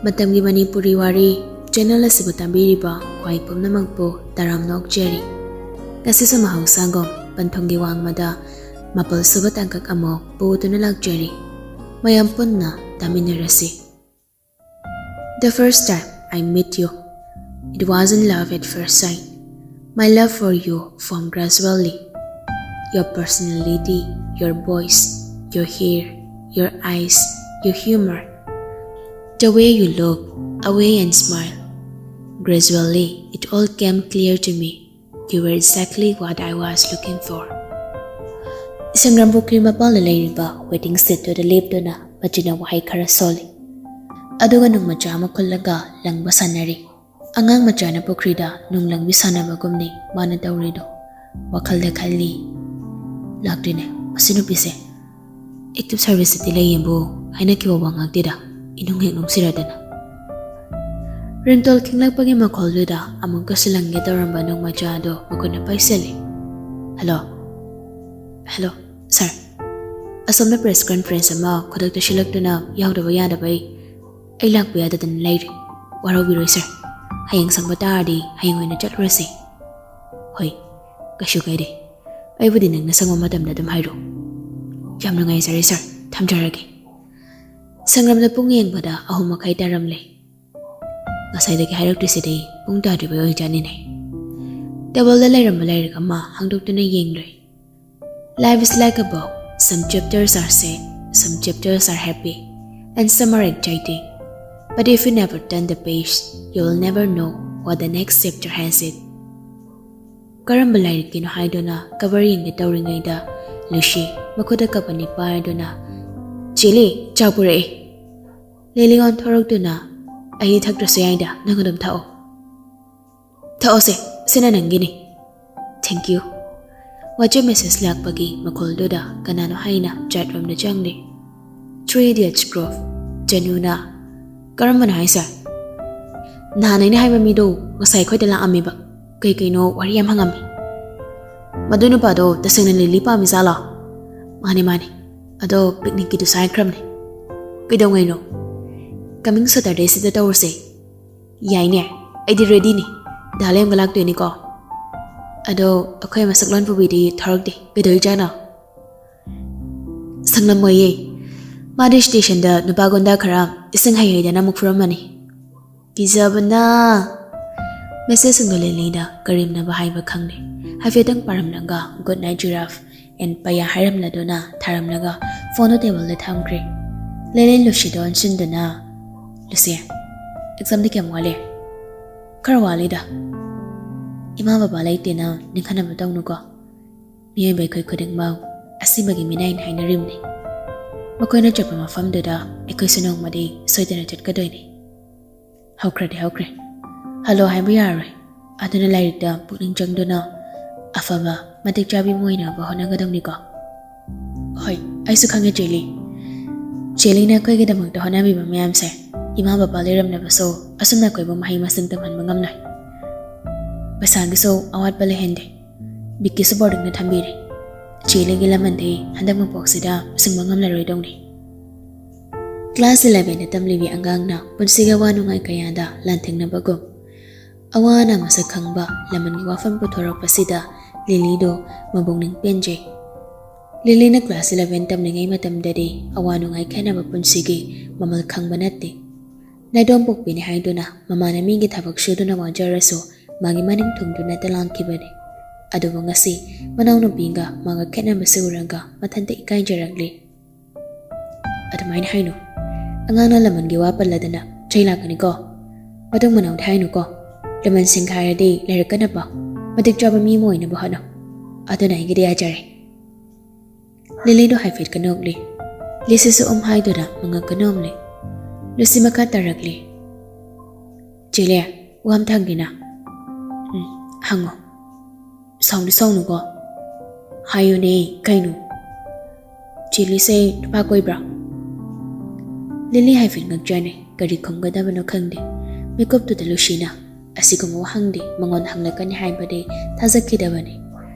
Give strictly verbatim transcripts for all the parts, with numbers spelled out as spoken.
ꯃꯇꯝꯒꯤ ꯃꯅꯤꯄꯨꯔꯤ ꯋꯥꯔꯤ ꯆꯦꯅꯦꯜ ꯑꯁꯤꯕꯨ ꯇꯥꯕꯤꯔꯤꯕ ꯈ꯭ꯋꯥꯏ ꯄꯨꯝꯅꯃꯛꯄꯨ ꯇꯔꯥꯝꯅ ꯑꯣꯛꯆꯔꯤ꯫ ꯉꯁꯤꯁꯨ ꯃꯍꯧꯁꯥꯒꯨꯝ ꯄꯟꯊꯨꯡꯒꯤ ꯋꯥꯡꯃꯗ ꯃꯥꯄꯜ ꯁꯨꯕ ꯇꯥꯡꯀꯛ ꯑꯃꯨꯛ ꯄꯨꯗꯨꯅ ꯂꯥꯛꯆꯔꯤ꯫ ꯃꯌꯥꯝ ꯄꯨꯟꯅ ꯇꯥꯃꯤꯟꯅꯔꯁꯤ꯫ The first time I met you, it wasn't love at first sight. My love for you formed gradually. Your personality, your voice, your hair, your eyes, your humor, the way you look away and smile. Gradually, it all came clear to me. You were exactly what I was looking for. ꯏꯁꯪꯒ꯭ꯔꯥꯝ ꯄꯨꯈ꯭ꯔꯤ ꯃꯄꯥꯜꯗ ꯂꯩꯔꯤꯕ waiting shed ꯇꯨꯗ ꯂꯦꯞꯇꯨꯅ ꯃꯆꯤꯟꯅ ꯋꯥꯍꯩ ꯈꯔ ꯁꯣꯜꯂꯤ꯫ ꯑꯗꯨꯒ ꯅꯨꯡ ꯃꯆꯥ ꯑꯃ ꯈꯨꯜꯂꯒ ꯂꯪꯕ ꯁꯥꯟꯅꯔꯤ꯫ ꯑꯉꯥꯡ ꯃꯆꯥꯅ ꯄꯨꯈ꯭ꯔꯤꯗ ꯅꯨꯡ ꯂꯪꯕꯤ ꯁꯥꯟꯅꯕꯒꯨꯝꯅꯤ ꯃꯥꯅ ꯇꯧꯔꯤꯗꯣ꯫ ꯋꯥꯈꯜꯗ ꯈꯜꯂꯤ, "ꯂꯥꯛꯇꯦꯅꯦ ꯃꯁꯤ ꯅꯨꯄꯤꯁꯦ꯫ Active service ꯇꯗꯤ ꯂꯩꯌꯦꯕꯨ ꯍꯥꯏꯅꯈꯤꯕ ꯋꯥ ꯉꯥꯛꯇꯦꯗ, ꯏꯅꯨꯡ ꯍꯦꯛ ꯅꯨꯡꯁꯤꯔꯗꯅ"꯫ ꯔꯤꯡꯇꯣꯜ ꯈꯤꯡꯂꯛꯄꯒꯤ ꯃꯈꯣꯜꯗꯨꯗ ꯑꯃꯨꯛꯀꯁꯨ ꯂꯪꯒꯦ ꯇꯧꯔꯝꯕ ꯅꯨꯡ ꯃꯆꯥ ꯑꯗꯨ ꯃꯈꯨꯠꯅ ꯄꯥꯏꯁꯤꯜꯂꯤ꯫ "ꯍꯜꯂꯣ? ꯍꯜꯂꯣ, ꯁꯥꯔ꯫ ꯑꯁꯣꯝꯗ press conference ꯑꯃ ꯈꯨꯗꯛꯇ ꯁꯤꯜꯂꯛꯇꯨꯅ ꯌꯥꯎꯗꯕ ꯌꯥꯗꯕꯩ ꯑꯩ ꯂꯥꯛꯄ ꯌꯥꯗꯗꯅ ꯂꯩꯔꯦ꯫ ꯋꯥꯔꯧꯕꯤꯔꯣꯏ, ꯁꯥꯔ꯫ ꯍꯌꯦꯡ ꯁꯪꯕ ꯇꯥꯔꯗꯤ ꯍꯌꯦꯡ ꯑꯣꯏꯅ ꯆꯠꯂꯨꯔꯁꯤ"꯫ "ꯍꯣꯏ, ꯀꯩꯁꯨ ꯀꯥꯏꯗꯦ꯫ ꯑꯩꯕꯨꯗꯤ ꯅꯪꯅ ꯁꯪꯕ ꯃꯇꯝꯗ ꯑꯗꯨꯝ ꯍꯥꯏꯔꯣ"꯫ "ꯌꯥꯝ ꯅꯨꯡꯉꯥꯏꯖꯔꯦ, ꯁꯥꯔ꯫ ꯊꯝꯖꯔꯒꯦ"꯫ ꯁꯪꯒ꯭ꯔꯥꯝꯗ ꯄꯨꯡ ꯌꯦꯡꯕꯗ ꯑꯍꯨꯝ ꯃꯈꯥꯏ ꯇꯥꯔꯝꯂꯦ꯫ "ꯉꯁꯥꯏꯗꯒꯤ ꯍꯥꯏꯔꯛꯇ꯭ꯔꯤꯁꯤꯗꯤ ꯄꯨꯡ ꯇꯥꯗ꯭ꯔꯤꯕꯩ ꯑꯣꯏꯖꯥꯠꯅꯤꯅꯦ"꯫ ꯇꯦꯕꯜꯗ ꯂꯩꯔꯝꯕ ꯂꯥꯏꯔꯤꯛ ꯑꯃ ꯍꯥꯡꯗꯣꯛꯇꯨꯅ ꯌꯦꯡꯂꯨꯏ꯫ "Life is like a book. Some chapters are sad, some chapters are happy, and some are exciting. But if you never turn the page, you will never know what the next chapter has it." ꯀꯔꯝꯕ ꯂꯥꯏꯔꯤꯛꯀꯤꯅꯣ ꯍꯥꯏꯗꯨꯅ cover ꯌꯦꯡꯒꯦ ꯇꯧꯔꯤꯉꯩꯗ Lucy ꯃꯈꯨꯠꯇ cup ꯑꯅꯤ ꯄꯥꯏꯗꯨꯅ, "ꯆꯦ ꯂꯤ, ꯆꯥ ꯄꯨꯔꯛꯑꯦ"꯫ ꯂꯤꯂꯤ ꯑꯣꯟꯊꯣꯔꯛꯇꯨꯅ, "ꯑꯩ ꯊꯛꯇ꯭ꯔꯁꯨ ꯌꯥꯏꯗ, ꯅꯪ ꯑꯗꯨꯝ ꯊꯛꯑꯣ"꯫ "ꯊꯛꯑꯣꯁꯦ, ꯁꯤꯅ ꯅꯪꯒꯤꯅꯤ"꯫ "Thank you"꯫ WhatsApp message ꯂꯥꯛꯄꯒꯤ ꯃꯈꯣꯜꯗꯨꯗ ꯀꯅꯥꯅꯣ ꯍꯥꯏꯅ chat room ꯗ ꯆꯪꯂꯦ꯫ Three Idiots group꯫ ꯖꯅꯨꯅ, "ꯀꯔꯝꯕꯅꯣ ꯍꯥꯏꯁꯦ?" "ꯅꯍꯥꯟ ꯑꯩꯅ ꯍꯥꯏꯕ ꯃꯤꯗꯣ ꯉꯁꯥꯏ ꯑꯩꯈꯣꯏꯗ ꯂꯥꯛꯑꯝꯃꯦꯕ꯫ ꯀꯩ ꯀꯩꯅꯣ ꯋꯥꯔꯤ ꯌꯥꯝ ꯍꯪꯉꯝꯃꯤ"꯫ "ꯃꯗꯨ ꯅꯨꯄꯥꯗꯣ ꯇꯁꯦꯡꯅ ꯂꯤꯂꯤ ꯄꯥꯝꯃꯤ ꯖꯥꯠꯂꯣ?" "ꯃꯥꯅꯦ, ꯃꯥꯅꯦ꯫ ꯑꯗꯣ picnic ꯀꯤꯗꯨꯁꯨ ꯍꯥꯏꯈ꯭ꯔꯕꯅꯦ"꯫ "ꯀꯩꯗꯧꯉꯩꯅꯣ?" Coming Saturdayꯁꯤꯗ ꯇꯧꯔꯁꯦ꯫ ꯌꯥꯏꯅꯦ, ꯑꯩꯗꯤ readyꯅꯤ꯫ ꯗꯥ ꯂꯦꯝꯒ ꯂꯥꯛꯇꯣꯏꯅꯤꯀꯣ? ꯑꯗꯣ ꯑꯩꯈꯣꯏ ꯃꯁꯛꯂꯣꯟ ꯄꯨꯕꯤꯗꯤ ꯊꯣꯔꯛꯇꯦ, ꯀꯩꯗꯧꯔꯤꯖꯥꯠꯅꯣ? ꯁꯪꯂꯝꯃꯣꯏꯌꯦ꯫ ꯃꯥꯗꯤ stationꯗ ꯅꯨꯄꯥ ꯒꯨꯟꯗꯥ ꯈꯔ ꯏꯁꯤꯡ ꯍꯩ ꯍꯩꯗꯅ ꯑꯃꯨꯛ ꯐꯨꯔꯝꯃꯅꯤ꯫ ꯀꯤꯖꯕꯅ꯫ Messageꯁꯤꯡꯗꯣ ꯂꯦꯂꯤꯗ ꯀꯔꯦꯝꯅꯕ ꯍꯥꯏꯕ ꯈꯪꯗꯦ꯫ ꯍꯥꯏꯐꯦꯠꯇꯪ ꯄꯥꯔꯝꯂꯒ "Good night, Giraffe" and "ꯄꯩꯌꯥ" ꯍꯥꯏꯔꯝꯂꯗꯨꯅ ꯊꯥꯔꯝꯂꯒ phoneꯗꯣ tableꯗ ꯊꯝꯈ꯭ꯔꯦ꯫ ꯂꯦꯂꯤ ꯂꯨꯁꯤꯗ ꯑꯣꯟꯁꯤꯟꯗꯨꯅ, "ꯂꯨꯁꯤ, examꯗꯤ ꯀꯌꯥꯝ ꯋꯥꯠꯂꯤ?" "ꯈꯔ ꯋꯥꯠꯂꯤꯗ꯫" "ꯏꯃꯥ ꯕꯕꯥ ꯂꯩꯇꯦꯅ ꯅꯤꯡꯍꯟꯅꯕ ꯇꯧꯅꯨꯀꯣ꯫ ꯃꯤꯑꯣꯏꯕ ꯑꯩꯈꯣꯏ ꯈꯨꯗꯤꯡꯃꯛ ꯑꯁꯤꯕꯒꯤ ꯃꯤꯅꯥꯏꯅꯤ ꯍꯥꯏꯅꯔꯤꯕꯅꯤ꯫ ꯃꯈꯣꯏꯅ ꯆꯠꯄ ꯃꯐꯝꯗꯨꯗ ꯑꯩꯈꯣꯏꯁꯨ ꯅꯣꯡꯃꯗꯤ ꯁꯣꯏꯗꯅ ꯆꯠꯀꯗꯣꯏꯅꯤ꯫" ꯍꯧꯈ꯭ꯔꯗꯤ ꯍꯧꯈ꯭ꯔꯦ꯫ ꯍꯜꯂꯣ ꯍꯥꯏꯕ ꯌꯥꯔꯔꯣꯏ꯫ ꯑꯗꯨꯅ ꯂꯥꯏꯔꯤꯛꯇ ꯄꯨꯛꯅꯤꯡ ꯆꯪꯗꯨꯅ ꯑꯐꯕ, ꯃꯇꯤꯛ ꯆꯥꯕꯤ ꯑꯃ ꯑꯣꯏꯅꯕ ꯍꯣꯠꯅꯒꯗꯕꯅꯤꯀꯣ꯫ ꯍꯣꯏ, ꯑꯩꯁꯨ ꯈꯪꯉꯦ, ꯆꯦꯂꯤ꯫ ꯆꯦꯂꯤꯅ ꯑꯩꯈꯣꯏꯒꯤꯗꯃꯛꯇ ꯍꯣꯠꯅꯕꯤꯕ ꯃꯌꯥꯝꯁꯦ ꯏꯃꯥ ꯕꯕꯥ ꯂꯩꯔꯝꯂꯕꯁꯨ ꯑꯁꯨꯝꯅ ꯑꯩꯈꯣꯏꯕꯨ ꯃꯍꯩ ꯃꯁꯤꯡ ꯇꯝꯍꯟꯕ ꯉꯝꯂꯣꯏ꯫ ꯄꯩꯁꯥꯒꯤꯁꯨ ꯑꯋꯥꯠꯄ ꯂꯩꯍꯟꯗꯦ꯫ ꯕꯤꯛꯀꯤꯁꯨ boardingꯗ ꯊꯝꯕꯤꯔꯦ꯫ ꯆꯦꯂꯤꯒꯤ ꯂꯃꯟꯗꯤ ꯍꯟꯗꯛ ꯃꯄꯣꯛꯁꯤꯗ ꯁꯤꯡꯕ ꯉꯝꯂꯔꯣꯏꯗꯧꯅꯤ꯫ Class elevenꯗ ꯇꯝꯂꯤꯕꯤ ꯑꯉꯥꯡꯅ ꯄꯨꯟꯁꯤꯒꯤ ꯑꯋꯥ ꯅꯨꯡꯉꯥꯏ ꯀꯌꯥꯗ ꯂꯥꯟꯊꯦꯡꯅꯕꯒꯨꯝ, ꯑꯋꯥ ꯑꯅꯥ ꯃꯁꯛ ꯈꯪꯕ ꯂꯃꯟꯒꯤ ꯋꯥꯐꯝ ꯄꯨꯊꯣꯔꯛꯄꯁꯤꯗ ꯂꯤꯂꯤꯗꯣ ꯃꯕꯨꯛꯅꯤꯡ ꯄꯦꯟꯖꯩ꯫ ꯂꯤꯂꯤꯅ class eleven ꯇꯝꯂꯤꯉꯩ ꯃꯇꯝꯗꯗꯤ ꯑꯋꯥ ꯅꯨꯡꯉꯥꯏ ꯈꯦꯠꯅꯕ ꯄꯨꯟꯁꯤꯒꯤ ꯃꯃꯜ ꯈꯪꯕ ꯅꯠꯇꯦ꯫ ꯅꯥꯏꯇꯣꯝ ꯄꯣꯛꯄꯤꯅꯤ ꯍꯥꯏꯗꯨꯅ ꯃꯃꯥꯅ ꯃꯤꯒꯤ ꯊꯕꯛ ꯁꯨꯗꯨꯅ ꯋꯥꯖꯔꯁꯨ ꯃꯥꯒꯤ ꯃꯅꯤꯡ ꯊꯨꯡꯗꯨꯅꯇ ꯂꯥꯡꯈꯤꯕꯅꯤ꯫ ꯑꯗꯨꯕꯨ ꯉꯁꯤ ꯃꯅꯥꯎꯅꯨꯄꯤꯒ ꯃꯥꯒ ꯈꯦꯠꯅꯕꯁꯤ ꯎꯔꯒ ꯃꯊꯟꯇ ꯏꯀꯥꯏꯖꯔꯛꯂꯤ꯫ "ꯑꯗꯨꯃꯥꯏꯅ ꯍꯥꯏꯅꯨ꯫ ꯑꯉꯥꯡꯅ ꯂꯃꯟꯒꯤ ꯋꯥ ꯄꯜꯂꯗꯅ ꯆꯩ ꯂꯥꯛꯀꯅꯤꯀꯣ꯫ ꯃꯇꯨꯡ ꯃꯅꯥꯎꯗꯤ ꯍꯥꯏꯅꯨꯀꯣ꯫ ꯂꯃꯟꯁꯤꯡ ꯍꯥꯏꯔꯗꯤ ꯂꯥꯏꯔꯛ ꯀꯟꯅꯕ, ꯃꯇꯤꯛ ꯆꯥꯕ ꯃꯤ ꯑꯃ ꯑꯣꯏꯅꯕ ꯍꯣꯠꯅꯧ꯫ ꯑꯗꯨꯅ ꯑꯩꯒꯤꯗꯤ ꯌꯥꯖꯔꯦ꯫" ꯂꯤꯂꯤꯗꯣ ꯍꯥꯏꯐꯦꯠꯀ ꯅꯣꯛꯂꯤ꯫ ꯂꯤꯁꯤꯁꯨ ꯎꯝ ꯍꯥꯏꯗꯨꯅ ꯃꯉꯛꯀ ꯅꯣꯝꯂꯤ꯫ ꯂꯨꯁꯤ ꯃꯈꯥ ꯇꯥꯔꯛꯂꯤ꯫ "ꯆꯦꯂꯦ, ꯋꯥ ꯑꯝꯇ ꯍꯪꯒꯦꯅ?" "ꯎꯝ, ꯍꯪꯉꯣ꯫" "ꯁꯥꯎꯅꯨ, ꯁꯥꯎꯅꯨꯀꯣ꯫" "ꯍꯥꯏꯌꯨꯅꯦ, ꯀꯩꯅꯣ?" "ꯆꯦꯂꯤꯁꯦ ꯅꯨꯄꯥ ꯀꯣꯏꯕ꯭ꯔꯥ?" ꯂꯤꯂꯤ ꯍꯥꯏꯐꯦꯠ ꯉꯛꯆꯅꯩ, ꯀꯔꯤ ꯈꯨꯝꯒꯗꯕꯅꯣ ꯈꯪꯗꯦ꯫ ꯃꯤꯀꯨꯞꯇꯨꯗ ꯂꯨꯁꯤꯅ ꯑꯁꯤꯒꯨꯝꯕ ꯋꯥꯍꯪꯗꯤ ꯃꯉꯣꯟꯗ ꯍꯪꯂꯛꯀꯅꯤ ꯍꯥꯏꯕꯗꯤ ꯊꯥꯖꯈꯤꯗꯕꯅꯤ꯫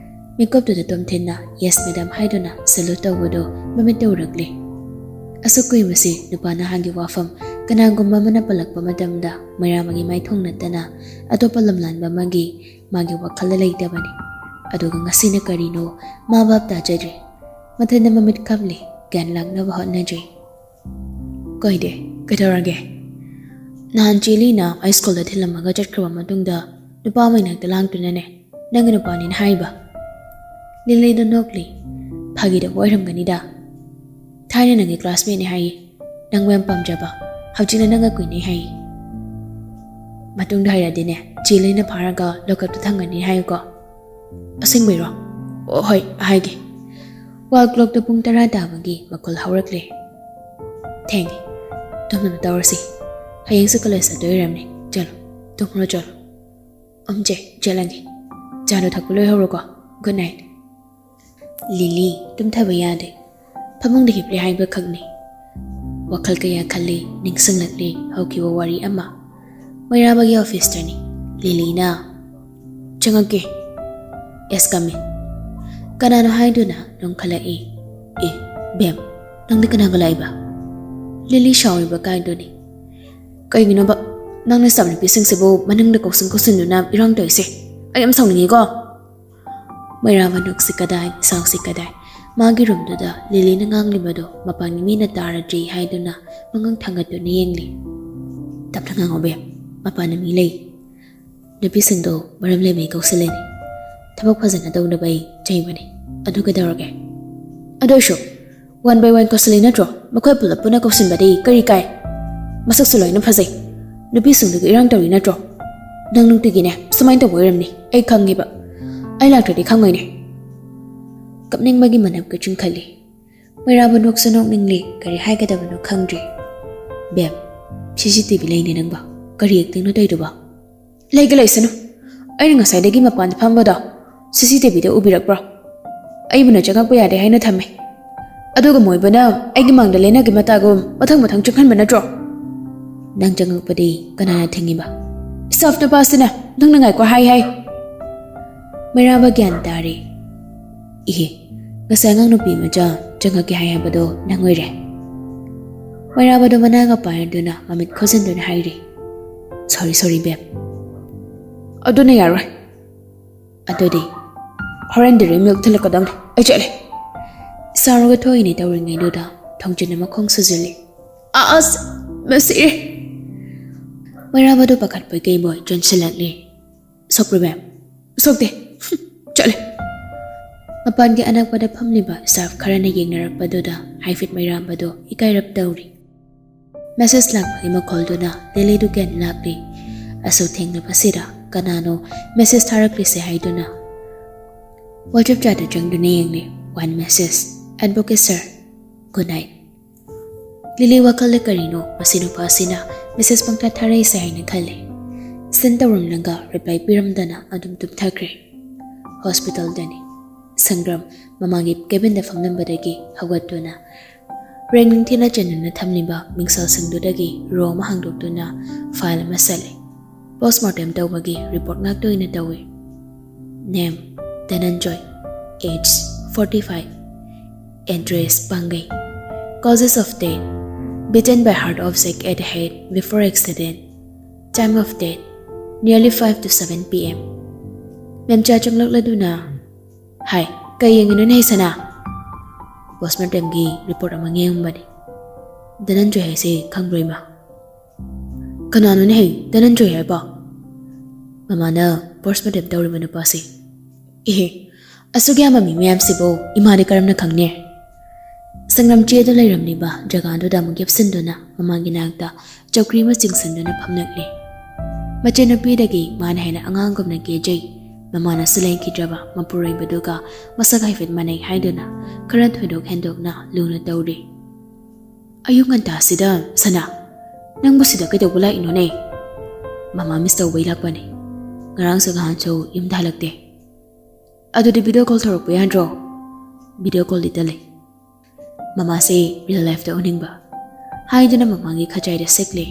ꯃꯤꯀꯨꯞꯇꯨꯗ ꯇꯣꯝꯊꯤꯟꯅ "Yes, madam" ꯍꯥꯏꯗꯨꯅ salute ꯇꯧꯕꯗꯨ ꯃꯃꯤꯠꯇ ꯎꯔꯛꯂꯦ꯫ ꯑꯁꯨꯛ ꯀꯨꯏꯕꯁꯤ ꯅꯨꯄꯥ ꯅꯍꯥꯒꯤ ꯋꯥꯐꯝ ꯀꯅꯥꯒꯨꯝꯕ ꯑꯃꯅ ꯄꯜꯂꯛꯄ ꯃꯇꯝꯗ ꯃꯩꯔꯥꯕꯒꯤ ꯃꯥꯏꯊꯣꯡ ꯅꯠꯇꯅ ꯑꯇꯣꯞꯄ ꯂꯝꯂꯥꯟꯕ ꯑꯃꯒꯤ ꯃꯥꯒꯤ ꯋꯥꯈꯜꯗ ꯂꯩꯇꯕꯅꯤ꯫ ꯑꯗꯨꯒ ꯉꯁꯤꯅ ꯀꯔꯤꯅꯣ ꯃꯥ ꯚꯥꯞ ꯇꯥꯖꯗ꯭ꯔꯦ꯫ ꯃꯊꯟꯇ ꯃꯃꯤꯠ ꯈꯞꯂꯤ, ꯒ꯭ꯌꯥꯟ ꯂꯥꯛꯅꯕ ꯍꯣꯠꯅꯗ꯭ꯔꯤ꯫ "ꯀꯩꯗꯦ, ꯀꯩꯗꯧꯔꯒꯦ?" "ꯅꯍꯥꯟ ꯆꯦꯂꯤꯅ ꯑꯩ ꯁ꯭ꯀꯨꯜꯗ ꯊꯤꯜꯂꯝꯃꯒ ꯆꯠꯈ꯭ꯔꯕ ꯃꯇꯨꯡꯗ ꯅꯨꯄꯥ ꯑꯃ ꯏꯅꯥꯛꯇ ꯂꯥꯡꯗꯨꯅꯅꯦ, ꯅꯪꯒꯤ ꯅꯨꯄꯥꯅꯤꯅ ꯍꯥꯏꯕ?" ꯂꯤꯂꯤꯗꯣ ꯅꯣꯛꯂꯤ꯫ "ꯐꯥꯒꯤꯗꯧꯕ ꯑꯣꯏꯔꯝꯒꯅꯤꯗ꯫ ꯊꯥꯏꯅ ꯅꯪꯒꯤ ꯀ꯭ꯂꯥꯁꯃꯦꯠꯅꯦ ꯍꯥꯏꯌꯦ, ꯅꯪꯕꯨ ꯌꯥꯝ ꯄꯥꯝꯖꯕ, ꯍꯧꯖꯤꯛꯅ ꯅꯪꯒ ꯀꯨꯏꯅꯩ ꯍꯥꯏꯌꯦ꯫ ꯃꯇꯨꯡꯗ ꯍꯥꯏꯔꯗꯤꯅꯦ, ꯆꯦꯂꯤꯅ ꯐꯥꯔꯒ ꯂꯣꯀꯞꯇ ꯊꯝꯒꯅꯤ ꯍꯥꯏꯌꯨꯀꯣ꯫ ꯑꯁꯦꯡꯕꯩꯔꯣ? ꯑꯣ, ꯍꯣꯏ, ꯍꯥꯏꯒꯦ꯫" ꯋꯥꯜ ꯀ꯭ꯂꯣꯛꯇ ꯄꯨꯡ ꯇꯔꯥ ꯇꯥꯕꯒꯤ ꯃꯈꯣꯜ ꯍꯧꯔꯛꯂꯦ꯫ "ꯊꯦꯡꯉꯦ, ꯇꯨꯝꯅꯕ ꯇꯧꯔꯁꯤ꯫ ꯍꯌꯦꯡꯁꯨ ꯀꯣꯂꯦꯖ ꯆꯠꯇꯣꯏ ꯑꯣꯏꯔꯝꯅꯤ꯫ ꯆꯠꯂꯣ, ꯇꯨꯝꯈ꯭ꯔꯣ, ꯆꯠꯂꯣ꯫ ꯎꯝ, ꯆꯦ, ꯆꯠꯂꯒꯦ꯫ ꯆꯥꯗꯣ ꯊꯛꯄ ꯂꯣꯏꯍꯧꯔꯣꯀꯣ꯫ Good night." ꯂꯤꯂꯤ ꯇꯨꯝꯊꯕ ꯌꯥꯗꯦ꯫ ꯐꯃꯨꯡꯗ ꯍꯤꯞꯂꯦ ꯍꯥꯏꯕ ꯈꯛꯅꯤ꯫ ꯋꯥꯈꯜ ꯀꯌꯥ ꯈꯜꯂꯤ, ꯅꯤꯡꯁꯤꯡꯂꯛꯂꯤ ꯍꯧꯈꯤꯕ ꯋꯥꯔꯤ ꯑꯃ꯫ ꯃꯩꯔꯥꯕꯒꯤ ꯑꯣꯐꯤꯁꯇꯅꯤ꯫ ꯂꯤꯂꯤꯅ, "ꯆꯪꯉꯛꯀꯦ꯫" "Yes, come in꯫" ꯀꯅꯥꯅꯣ ꯍꯥꯏꯗꯨꯅ ꯅꯣꯡꯈꯠꯂꯛꯏ꯫ "ꯑꯦ, ꯕꯦꯝ, ꯅꯪꯗꯤ ꯀꯅꯥꯒ ꯂꯥꯛꯏꯕ?" ꯂꯤꯂꯤ ꯁꯥꯎꯔꯤꯕ ꯀꯥꯏꯗꯨꯅꯤ꯫ "ꯀꯩꯒꯤꯅꯣꯕ ꯅꯪꯅ ꯁ꯭ꯇꯥꯐ ꯅꯨꯄꯤꯁꯤꯡꯁꯤꯕꯨ ꯃꯅꯤꯡꯗ ꯀꯧꯁꯤꯟ ꯀꯧꯁꯤꯟꯗꯨꯅ ꯏꯔꯥꯡ ꯇꯧꯔꯤꯁꯦ? ꯑꯩ ꯌꯥꯝ ꯁꯥꯎꯅꯤꯡꯉꯤꯀꯣ꯫" ꯃꯩꯔꯥꯕ ꯅꯣꯛꯁꯤ ꯀꯗꯥꯏ, ꯁꯥꯎꯁꯤ ꯀꯗꯥꯏ꯫ ꯃꯥꯒꯤ ꯔꯨꯝꯗꯨꯗ ꯂꯤꯂꯤꯅ ꯉꯥꯡꯂꯤꯕꯗꯣ ꯃꯄꯥꯟꯒꯤ ꯃꯤꯅ ꯇꯥꯔꯗ꯭ꯔꯤ ꯍꯥꯏꯗꯨꯅ ꯃꯉꯛ ꯊꯥꯡꯒꯠꯇꯨꯅ ꯌꯦꯡꯂꯤ꯫ "ꯇꯞꯅ ꯉꯥꯡꯉꯣ ꯕꯦꯝ, ꯃꯄꯥꯟꯗ ꯃꯤ ꯂꯩ꯫ ꯅꯨꯄꯤꯁꯤꯡꯗꯣ ꯃꯔꯝ ꯂꯩꯕꯩ ꯀꯧꯁꯤꯜꯂꯤꯅꯤ꯫ ꯊꯕꯛ ꯐꯖꯅ ꯇꯧꯅꯕ ꯑꯩ ꯆꯩꯕꯅꯤ꯫ ꯑꯗꯨ ꯀꯩꯗꯧꯔꯒꯦ?" "ꯑꯗꯨ ꯑꯣꯏꯁꯨ, one by one ꯀꯧꯁꯤꯜꯂꯤ ꯅꯠꯇ꯭ꯔꯣ? ꯃꯈꯣꯏ ꯄꯨꯂꯞ ꯄꯨꯟꯅ ꯀꯧꯁꯤꯟꯕꯗꯤ ꯀꯔꯤ ꯀꯥꯏ? ꯃꯁꯛꯁꯨ ꯂꯣꯏꯅ ꯐꯖꯩ꯫ ꯅꯨꯄꯤꯁꯤꯡꯗꯨꯒꯤ ꯏꯔꯥꯡ ꯇꯧꯔꯤ ꯅꯠꯇ꯭ꯔꯣ? ꯅꯪ ꯅꯨꯡꯇꯤꯒꯤꯅꯦ ꯁꯨꯃꯥꯏꯅ ꯇꯧꯕ ꯑꯣꯏꯔꯝꯅꯤ, ꯑꯩ ꯈꯪꯉꯦꯕ꯫ ꯑꯩ ꯂꯥꯛꯇ꯭ꯔꯗꯤ ꯈꯪꯉꯣꯏꯅꯦ꯫" ꯀꯞꯅꯤꯡꯕꯒꯤ ꯃꯅꯞꯀ ꯆꯤꯡꯈꯠꯂꯤ꯫ ꯃꯩꯔꯥꯕ ꯅꯣꯛꯁꯨ ꯅꯣꯛꯅꯤꯡꯂꯤ, ꯀꯔꯤ ꯍꯥꯏꯒꯗꯕꯅꯣ ꯈꯪꯗ꯭ꯔꯤ꯫ "ꯕꯦꯝ, ꯁꯤ ꯁꯤ ꯇꯤ ꯚꯤ ꯂꯩꯅꯦ ꯅꯪꯕꯣ꯫ ꯀꯔꯤ ꯑꯦꯛꯇꯤꯡꯅꯣ ꯇꯧꯔꯤꯗꯨꯕꯣ?" "ꯂꯩꯒꯦ ꯂꯩꯁꯅꯨ꯫ ꯑꯩꯅ ꯉꯁꯥꯏꯗꯒꯤ ꯃꯄꯥꯟꯗ ꯐꯝꯕꯗꯣ ꯁꯤ ꯁꯤ ꯇꯤ ꯚꯤꯗ ꯎꯕꯤꯔꯛꯄ꯭ꯔꯣ? ꯑꯩꯕꯨꯅ ꯆꯪꯉꯛꯄ ꯌꯥꯗꯦ ꯍꯥꯏꯅ ꯊꯝꯃꯦ꯫ ꯑꯗꯨꯒ ꯃꯣꯏꯕꯨꯅ ꯑꯩꯒꯤ ꯃꯥꯡꯗ ꯂꯦꯟꯅꯒꯤ ꯃꯇꯥꯒꯨꯝ ꯃꯊꯪ ꯃꯊꯪ ꯆꯪꯍꯟꯕ ꯅꯠꯇ꯭ꯔꯣ? ꯅꯪ ꯆꯪꯉꯛꯄꯗꯤ ꯀꯅꯥꯅ ꯊꯤꯡꯉꯤꯕ?" "ꯁ꯭ꯇꯥꯐ ꯅꯨꯄꯥꯁꯤꯅ ꯅꯪꯅ ꯉꯥꯏꯈꯣ ꯍꯥꯏ ꯍꯥꯏ꯫" ꯃꯩꯔꯥꯕ ꯒ꯭ꯌꯥꯟ ꯇꯥꯔꯦ꯫ "ꯏꯍꯦ, ꯉꯁꯥꯏ ꯑꯉꯥꯡ ꯅꯨꯄꯤ ꯃꯆꯥ ꯆꯪꯉꯛꯀꯦ ꯍꯥꯏ ꯍꯥꯏꯕꯗꯣ ꯅꯪ ꯑꯣꯏꯔꯦ?" ꯃꯩꯔꯥꯕꯗꯣ ꯃꯅꯥꯒ ꯄꯥꯏꯔꯗꯨꯅ ꯃꯃꯤꯠ ꯈꯨꯖꯟꯗꯨꯅ ꯍꯥꯏꯔꯤ, "Sorry, sorry, babe." "ꯑꯗꯨꯅ ꯌꯥꯔꯣꯏ꯫ ꯑꯗꯨꯗꯤ ꯍꯣꯔꯦꯟꯗꯤ ꯔꯦꯃꯤꯜ ꯊꯤꯜꯂꯛꯀꯗꯕꯅꯤ꯫ ꯑꯩ ꯆꯠꯂꯦ꯫" ꯁꯥꯎꯔꯒ ꯊꯣꯛꯏꯅꯦ ꯇꯧꯔꯤꯉꯩꯗꯨꯗ ꯊꯣꯡꯖꯤꯟ ꯑꯃ ꯈꯣꯡ ꯁꯨꯖꯤꯜꯂꯤ꯫ "ꯑꯁ, ꯃꯁꯤꯔꯦ!" ꯃꯩꯔꯥꯕꯗꯣ ꯄꯥꯈꯠꯄꯣꯏ ꯀꯩꯕꯣꯏ ꯆꯦꯟꯁꯤꯜꯂꯛꯂꯤ꯫ "ꯁꯣꯛꯄ꯭ꯔꯣ, ꯃꯦꯝ?" "ꯁꯣꯛꯇꯦ꯫ ꯆꯠꯂꯦ꯫" ꯃꯄꯥꯟꯒꯤ ꯑꯅꯛꯄꯗ ꯐꯝꯂꯤꯕ staff ꯈꯔꯅ ꯌꯦꯡꯅꯔꯛꯄꯗꯨꯗ ꯍꯥꯏꯐꯦꯠ ꯃꯩꯔꯥꯕꯗꯣ ꯏꯀꯥꯏꯔꯞ ꯇꯧꯔꯤ꯫ Message ꯂꯥꯛꯄꯒꯤ ꯃꯈꯣꯜꯗꯨꯅ ꯗꯦꯜꯂꯤꯗꯨ ꯒ꯭ꯌꯥꯟ ꯂꯥꯛꯂꯤ꯫ ꯑꯁꯨꯛ ꯊꯦꯡꯂꯕꯁꯤꯗ ꯀꯅꯥꯅꯣ message ꯊꯥꯔꯛꯂꯤꯁꯦ ꯍꯥꯏꯗꯨꯅ WhatsApp chatꯇ ꯆꯪꯗꯨꯅ ꯌꯦꯡꯂꯤ꯫ One message: "Advocate sir, good night꯫" ꯂꯤꯂꯤ ꯋꯥꯈꯜꯗ ꯀꯔꯤꯅꯣ ꯃꯁꯤ ꯅꯨꯄꯥꯁꯤꯅ message ꯄꯪꯊꯥ ꯊꯥꯔꯛꯏꯁꯦ ꯍꯥꯏꯅ ꯈꯜꯂꯤ꯫ Send ꯇꯧꯔꯝꯂꯒ reply ꯄꯤꯔꯝꯗꯅ ꯑꯗꯨꯝ ꯇꯨꯝꯊꯈ꯭ꯔꯦ꯫ Hospitalꯗꯅꯤ꯫ ꯁꯪꯒ꯭ꯔꯥꯝ ꯃꯃꯥꯡꯒꯤ cabinꯗ ꯐꯝꯂꯝꯕꯗꯒꯤ ꯍꯧꯒꯠꯇꯨꯅ ꯔꯦꯡ ꯅꯤꯡꯊꯤꯅ ꯆꯟꯗꯨꯅ ꯊꯝꯂꯤꯕ ꯃꯤꯡꯁꯦꯜꯁꯤꯡꯗꯨꯗꯒꯤ roll ꯑꯃ ꯍꯥꯡꯗꯣꯛꯇꯨꯅ file ꯑꯃ ꯁꯠꯂꯦ꯫ Postmortem ꯇꯧꯕꯒꯤ report ꯉꯥꯛꯇ ꯑꯣꯏꯅ ꯇꯧꯏ꯫ Name: ꯙꯅꯟꯖꯣꯏ꯫ Age: forty five꯫ Address: ꯄꯥꯡꯒꯩ꯫ Causes of death: beaten by hard object at head before accident꯫ Time of death: nearly five to seven P M꯫ ꯃꯦꯝꯆꯥ ꯆꯪꯂꯛꯂꯗꯨꯅ, "ꯍꯥꯏ, ꯀꯩ ꯌꯦꯡꯉꯤꯅꯣꯅꯦ ꯁꯅꯥ?" Postmortemꯒꯤ report ꯑꯃ ꯌꯦꯡꯉꯝꯕꯅꯤ꯫ "ꯙꯅꯟꯖꯣꯏ ꯍꯥꯏꯁꯦ ꯈꯪꯕ꯭ꯔꯣ, ꯏꯃꯥ?" "ꯀꯅꯥꯅꯣꯅꯦ ꯍꯩ, ꯙꯅꯟꯖꯣꯏ ꯍꯥꯏꯕꯣ?" "ꯃꯃꯥꯅ postmortem ꯇꯧꯔꯤꯕ ꯅꯨꯄꯥꯁꯦ꯫" "ꯏꯍꯦ, ꯑꯁꯨꯛ ꯌꯥꯝꯕ ꯃꯤ ꯃꯌꯥꯝꯁꯤꯕꯨ ꯏꯃꯥꯗꯤ ꯀꯔꯝꯅ ꯈꯪꯅꯤ?" ꯁꯪꯒ꯭ꯔꯥꯝ ꯆꯦꯗ ꯂꯩꯔꯝꯂꯤꯕ ꯖꯒꯥꯗꯨꯗ ꯑꯃꯨꯛ ꯌꯦꯞꯁꯤꯟꯗꯨꯅ ꯃꯃꯥꯡꯒꯤ ꯅꯥꯛꯇ ꯆꯧꯀ꯭ꯔꯤ ꯑꯃ ꯆꯤꯡꯁꯤꯟꯗꯨꯅ ꯐꯝꯂꯛꯂꯤ꯫ ꯃꯆꯟꯅꯨꯄꯤꯗꯒꯤ ꯃꯥꯅ ꯍꯦꯟꯅ ꯑꯉꯥꯡꯒꯨꯝꯅ ꯀꯦꯖꯩ꯫ ꯃꯃꯥꯅꯁꯨ ꯂꯦꯡꯈꯤꯗ꯭ꯔꯕ ꯃꯄꯨꯔꯣꯏꯕꯗꯨꯒ ꯃꯁꯛ ꯍꯥꯏꯐꯦꯠ ꯃꯥꯟꯅꯩ ꯍꯥꯏꯗꯨꯅ ꯈꯔ ꯊꯣꯏꯗꯣꯛ ꯍꯦꯟꯗꯣꯛꯅ ꯂꯨꯅ ꯇꯧꯔꯤ꯫ "ꯑꯌꯨꯛ ꯉꯟꯇꯥꯁꯤꯗ, ꯁꯅꯥ, ꯅꯪꯕꯨ ꯁꯤꯗ ꯀꯩꯗꯧꯕ ꯂꯥꯛꯏꯅꯣꯅꯦ?" "ꯃꯃꯥ miss ꯇꯧꯕꯩ ꯂꯥꯛꯄꯅꯦ꯫ ꯉꯔꯥꯡꯁꯨ ꯅꯍꯥꯟꯁꯨ ꯌꯨꯝꯗ ꯍꯜꯂꯛꯇꯦ꯫" "ꯑꯗꯨꯗꯤ video call ꯇꯧꯔꯛꯄ ꯌꯥꯗ꯭ꯔꯣ?" "Video callꯗꯤ ꯇꯜꯂꯦ꯫ ꯃꯃꯥꯁꯦ real lifeꯇ ꯎꯅꯤꯡꯕ꯫" ꯍꯥꯏꯗꯨꯅ ꯃꯃꯥꯒꯤ ꯈꯖꯥꯏꯗ ꯁꯦꯛꯂꯦ꯫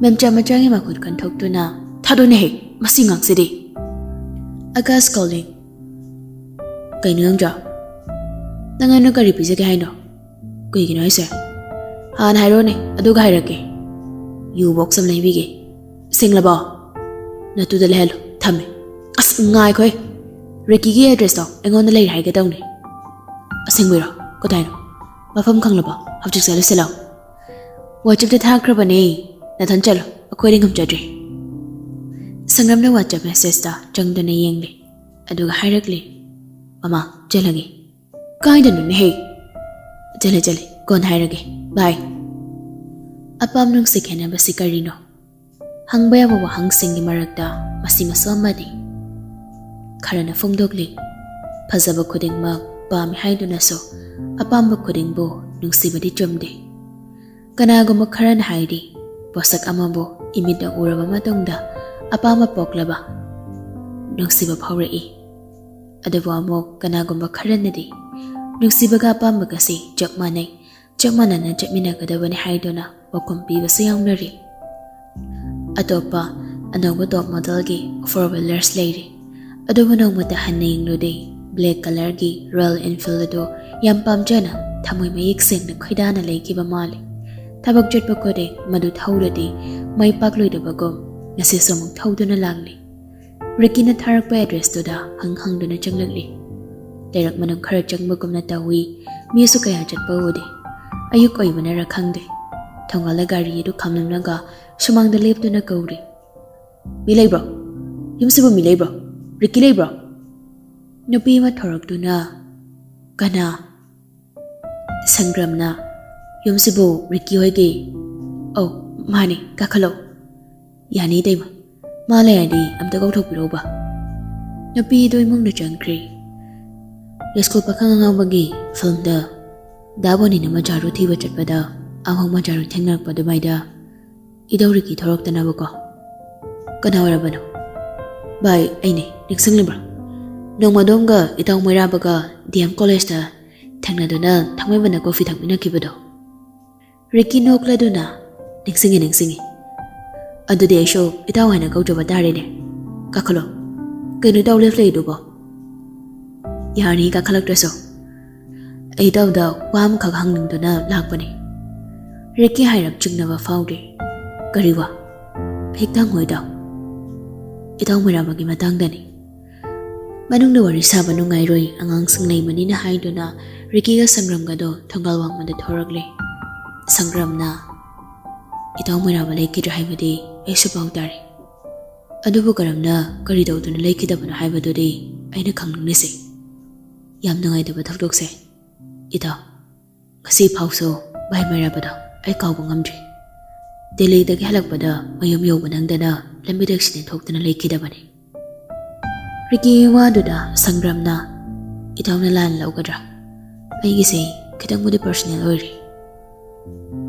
ꯃꯦꯝꯆꯥ ꯃꯆꯥꯒꯤ ꯃꯈꯨꯠ ꯀꯟꯊꯣꯛꯇꯨꯅ, "ꯊꯥꯗꯣꯛꯅꯦꯍꯦ, ꯃꯁꯤ ꯉꯥꯡꯁꯤꯗꯤ!" "Akash calling꯫" "ꯀꯩꯅꯣ ꯅꯪꯖꯥ? ꯅꯪ ꯑꯩꯅ ꯀꯔꯤ ꯄꯤꯖꯒꯦ ꯍꯥꯏꯅꯣ?" "ꯀꯩꯒꯤꯅꯣ ꯍꯥꯏꯁꯦ?" ꯍꯥꯟꯅ ꯍꯥꯏꯔꯣꯅꯦ, ꯑꯗꯨꯒ ꯍꯥꯏꯔꯛꯀꯦ꯫ ꯌꯨ ꯕꯣꯛꯁ ꯑꯃ ꯂꯩꯕꯤꯒꯦ꯫ ꯁꯤꯡꯂꯕꯣ? ꯅꯇꯨꯗ ꯂꯩꯍꯜꯂꯨ꯫ ꯊꯝꯃꯦ꯫ ꯑꯁ, ꯉꯥꯏꯈꯣꯍꯦ꯫ ꯔꯤꯀꯤꯒꯤ ꯑꯦꯗ꯭ꯔꯦꯁꯇꯣ ꯑꯩꯉꯣꯟꯗ ꯂꯩꯔꯦ ꯍꯥꯏꯒꯦ ꯇꯧꯅꯦ꯫ ꯑꯁꯦꯡꯕꯩꯔꯣ? ꯀꯗꯥꯏꯅꯣ? ꯃꯐꯝ ꯈꯪꯂꯕꯣ? ꯍꯧꯖꯤꯛ ꯆꯠꯂꯨꯁꯤ ꯂꯥꯎ꯫ ꯋꯥꯆꯞꯇ ꯊꯥꯈ꯭ꯔꯕꯅꯦ꯫ ꯅꯊꯟ ꯆꯠꯂꯣ, ꯑꯩꯈꯣꯏꯗꯤ ꯉꯝꯖꯗ꯭ꯔꯦ꯫ ꯁꯪꯒ꯭ꯔꯥꯝꯅ ꯋꯥꯆꯞ ꯃꯦꯁꯦꯖꯇ ꯆꯪꯗꯨꯅ ꯌꯦꯡꯂꯦ꯫ ꯑꯗꯨꯒ ꯍꯥꯏꯔꯛꯂꯦ, "ꯃꯃꯥ, ꯆꯠꯂꯒꯦ"꯫ "ꯀꯥꯏꯗꯅꯣꯅꯦꯍꯦ?" "ꯆꯠꯂꯦ, ꯆꯠꯂꯦ, ꯀꯣꯟꯅ ꯍꯥꯏꯔꯒꯦ꯫ ꯕꯥꯏ"꯫ ꯑꯄꯥꯝ ꯅꯨꯡꯁꯤ ꯈꯦꯠꯅꯕꯁꯤ ꯀꯔꯤꯅꯣ? ꯍꯪꯕ ꯌꯥꯕ ꯋꯥꯍꯪꯁꯤꯡꯒꯤ ꯃꯔꯛꯇ ꯃꯁꯤꯃꯁꯨ ꯑꯃꯅꯤ꯫ ꯈꯔꯅ ꯐꯣꯡꯗꯣꯛꯂꯤ, ꯐꯖꯕ ꯈꯨꯗꯤꯡꯃꯛ ꯄꯥꯝꯃꯤ ꯍꯥꯏꯗꯨꯅꯁꯨ ꯑꯄꯥꯝꯕ ꯈꯨꯗꯤꯡꯕꯨ ꯅꯨꯡꯁꯤꯕꯗꯤ ꯆꯨꯝꯗꯦ꯫ ꯀꯅꯥꯒꯨꯝꯕ ꯈꯔꯅ ꯍꯥꯏꯔꯤ, ꯄꯣꯠꯁꯛ ꯑꯃꯕꯨ ꯏꯃꯤꯠꯅ ꯎꯔꯕ ꯃꯇꯨꯡꯗ ꯑꯄꯥꯝꯕ ꯄꯣꯛꯂꯕ ꯅꯨꯡꯁꯤꯕ ꯐꯥꯎꯔꯛꯏ꯫ ꯑꯗꯨꯕꯨ ꯑꯃꯨꯛ ꯀꯅꯥꯒꯨꯝꯕ ꯈꯔꯅꯗꯤ ꯅꯨꯡꯁꯤꯕꯒ ꯑꯄꯥꯝꯕꯒꯁꯤ ꯆꯞ ꯃꯥꯟꯅꯩ, ꯆꯞ ꯃꯥꯟꯅꯅ ꯆꯠꯃꯤꯟꯅꯒꯗꯕꯅꯤ ꯍꯥꯏꯗꯨꯅ ꯄꯥꯎꯈꯨꯝ ꯄꯤꯕꯁꯨ ꯌꯥꯎꯅꯔꯤ꯫ ꯑꯇꯣꯞꯄ ꯑꯅꯧꯕ ꯇꯣꯞ ꯃꯣꯗꯦꯜꯒꯤ ꯐꯣꯔ ꯋꯤꯂꯔꯁ ꯂꯩꯔꯤ, ꯑꯗꯨꯕꯨ ꯅꯣꯡꯃꯇ ꯍꯟꯅ ꯌꯦꯡꯂꯨꯗꯦ꯫ ꯕ꯭ꯂꯦꯛ ꯀꯂꯔꯒꯤ ꯔꯣꯌꯦꯜ ꯏꯟꯐꯤꯜꯗ ꯑꯗꯨ ꯌꯥꯝ ꯄꯥꯝꯖꯅ ꯊꯃꯣꯏ ꯃꯌꯦꯛ ꯁꯦꯡꯅ ꯈꯣꯏꯗꯥꯅ ꯂꯩꯈꯤꯕ ꯃꯥꯜꯂꯤ꯫ ꯊꯕꯛ ꯆꯠꯄ ꯈꯨꯗꯤꯡ ꯃꯗꯨ ꯊꯧꯔꯗꯤ ꯃꯥꯏ ꯄꯥꯛꯂꯣꯏꯗꯕꯒꯨꯝ ꯉꯁꯤꯁꯨ ꯑꯃꯨꯛ ꯊꯧꯗꯨꯅ ꯂꯥꯛꯂꯤ꯫ ꯔꯤꯀꯤꯅ ꯊꯥꯔꯛꯄ ꯑꯦꯗ꯭ꯔꯦꯁꯇꯨꯗ ꯍꯪ ꯍꯪꯗꯨꯅ ꯆꯪꯂꯛꯂꯤ꯫ ꯂꯩꯔꯛ ꯃꯅꯨꯡ ꯈꯔ ꯆꯪꯕꯒꯨꯝꯅ ꯇꯧꯏ, ꯃꯤꯁꯨ ꯀꯌꯥ ꯆꯠꯄ ꯎꯗꯦ꯫ ꯑꯌꯨꯛ ꯑꯣꯏꯕꯅꯔ ꯈꯪꯗꯦ, ꯊꯣꯡꯒꯥꯜꯗ ꯒꯥꯔꯤ ꯑꯗꯨ ꯈꯥꯝꯂꯝꯂꯒ ꯁꯨꯃꯥꯡꯗ ꯂꯦꯞꯇꯨꯅ ꯀꯧꯔꯤ, "ꯃꯤ ꯂꯩꯕ꯭ꯔꯣ? ꯌꯨꯝꯁꯤꯕꯨ ꯃꯤ ꯂꯩꯕ꯭ꯔꯣ? ꯔꯤꯀꯤ ꯂꯩꯕ꯭ꯔꯣ?" ꯅꯨꯄꯤ ꯑꯃ ꯊꯣꯔꯛꯇꯨꯅ, "ꯀꯅꯥ?" ꯁꯪꯒ꯭ꯔꯥꯝꯅ, "ꯌꯨꯝꯁꯤꯕꯨ ꯔꯤꯀꯤ ꯍꯣꯏꯒꯤ?" "ꯑꯧ, ꯃꯥꯅꯦ, ꯀꯥꯈꯠꯂꯣ꯫" "ꯌꯥꯅꯤ ꯏꯇꯩꯃ, ꯃꯥ ꯂꯩꯔꯗꯤ ꯑꯝꯇ ꯀꯧꯊꯣꯛꯄꯤꯔꯛꯎꯕ꯫" ꯅꯨꯄꯤꯗꯣ ꯏꯃꯨꯡꯗ ꯆꯪꯈ꯭ꯔꯦ꯫ ꯁ꯭ꯀꯨꯜ ꯄꯥꯈꯪ ꯑꯉꯥꯎꯕꯒꯤ ꯐꯤꯂꯝꯗ ꯗꯥ ꯕꯣꯅꯤꯅ ꯃꯆꯥꯔꯨ ꯊꯤꯕ ꯆꯠꯄꯗ ꯑꯃꯨꯛ ꯃꯆꯥꯔꯨ ꯊꯦꯡꯅꯔꯛꯄ ꯑꯗꯨꯃꯥꯏꯗ ꯏꯇꯧ ꯔꯤꯀꯤ ꯊꯣꯔꯛꯇꯅꯕꯀꯣ꯫ "ꯀꯅꯥ ꯑꯣꯏꯔꯕꯅꯣ?" "ꯚꯥꯏ, ꯑꯩꯅꯦ, ꯅꯤꯡꯁꯤꯡꯂꯤꯕ꯭ꯔꯥ? ꯅꯣꯡꯃ ꯑꯗꯣꯝꯒ ꯏꯇꯥꯎ ꯃꯩꯔꯥꯕꯒ ꯗꯤ ꯑꯦꯝ ꯀꯣꯂꯦꯖꯇ ꯊꯦꯡꯅꯗꯨꯅ ꯊꯥꯡꯃꯩꯕꯟꯗ ꯀꯣꯐꯤ ꯊꯛꯃꯤꯟꯅꯈꯤꯕꯗꯣ?" ꯔꯤꯀꯤ ꯅꯣꯛꯂꯗꯨꯅ, "ꯅꯤꯡꯁꯤꯡꯉꯤ, ꯅꯤꯡꯁꯤꯡꯉꯤ꯫ ꯑꯗꯨꯗꯤ ꯑꯩꯁꯨ ꯏꯇꯥꯎ ꯍꯥꯏꯅ ꯀꯧꯖꯕ ꯇꯥꯔꯦꯅꯦ꯫ ꯀꯥꯈꯠꯂꯣ꯫ ꯀꯩꯅꯣ ꯏꯇꯥꯎ ꯂꯦꯞ ꯂꯩꯗꯨꯕꯣ?" "ꯌꯥꯔꯅꯤ, ꯀꯥꯈꯠꯂꯛꯇ꯭ꯔꯁꯨ꯫ ꯑꯩ ꯏꯇꯥꯎꯗ ꯋꯥ ꯑꯃꯈꯛ ꯍꯪꯅꯤꯡꯗꯨꯅ ꯂꯥꯛꯄꯅꯤ꯫" ꯔꯤꯀꯤ ꯍꯥꯏꯔꯞ ꯆꯤꯡꯅꯕ ꯐꯥꯎꯗꯦ꯫ "ꯀꯔꯤ ꯋꯥ? ꯍꯦꯛꯇ ꯍꯪꯉꯣꯏꯗ꯫ ꯏꯇꯥꯎ ꯃꯩꯔꯥꯕꯒꯤ ꯃꯇꯥꯡꯗꯅꯤ꯫ ꯃꯅꯨꯡꯗ ꯋꯥꯔꯤ ꯁꯥꯕ ꯅꯨꯡꯉꯥꯏꯔꯣꯏ, ꯑꯉꯥꯡꯁꯤꯡ ꯂꯩꯕꯅꯤꯅ" ꯍꯥꯏꯗꯨꯅ ꯔꯤꯀꯤꯒ ꯁꯪꯒ꯭ꯔꯥꯝꯒꯗꯣ ꯊꯣꯡꯒꯥꯜ ꯋꯥꯡꯃꯗ ꯊꯣꯔꯛꯂꯦ꯫ ꯁꯪꯒ꯭ꯔꯥꯝꯅ, "ꯏꯇꯥꯎ ꯃꯩꯔꯥꯕ ꯂꯩꯈꯤꯗ꯭ꯔꯦ ꯍꯥꯏꯕꯗꯤ ꯑꯩꯁꯨ ꯄꯥꯎ ꯇꯥꯔꯦ꯫ ꯑꯗꯨꯕꯨ ꯀꯔꯝꯅ, ꯀꯔꯤ ꯇꯧꯗꯨꯅ ꯂꯩꯈꯤꯗꯕꯅꯣ ꯍꯥꯏꯕꯗꯨꯗꯤ ꯑꯩꯅ ꯈꯪꯅꯤꯡꯂꯤꯁꯦ꯫ ꯌꯥꯝ ꯅꯨꯡꯉꯥꯏꯇꯕ ꯊꯧꯗꯣꯛꯁꯦ, ꯏꯇꯥꯎ꯫ ꯉꯁꯤ ꯐꯥꯎꯁꯨ ꯚꯥꯏ ꯃꯩꯔꯥꯕꯗꯣ ꯑꯩ ꯀꯥꯎꯕ ꯉꯝꯗ꯭ꯔꯤ꯫ ꯗꯦꯜꯂꯤꯗꯒꯤ ꯍꯜꯂꯛꯄꯗ ꯃꯌꯨꯝ ꯌꯧꯕ ꯅꯪꯗꯅ ꯂꯝꯕꯤꯗ ꯑꯦꯛꯁꯤꯗꯦꯟ ꯊꯣꯛꯇꯨꯅ ꯂꯩꯈꯤꯗꯕꯅꯤ꯫" ꯔꯤꯀꯤꯒꯤ ꯋꯥꯗꯨꯗ ꯁꯪꯒ꯭ꯔꯥꯝꯅ, "ꯏꯇꯥꯎꯅ ꯂꯥꯟ ꯂꯧꯒꯗ꯭ꯔꯥ? ꯑꯩꯒꯤꯁꯦ ꯈꯤꯇꯪꯕꯨꯗꯤ ꯄꯔꯁꯣꯅꯦꯜ ꯑꯣꯏꯔꯦ꯫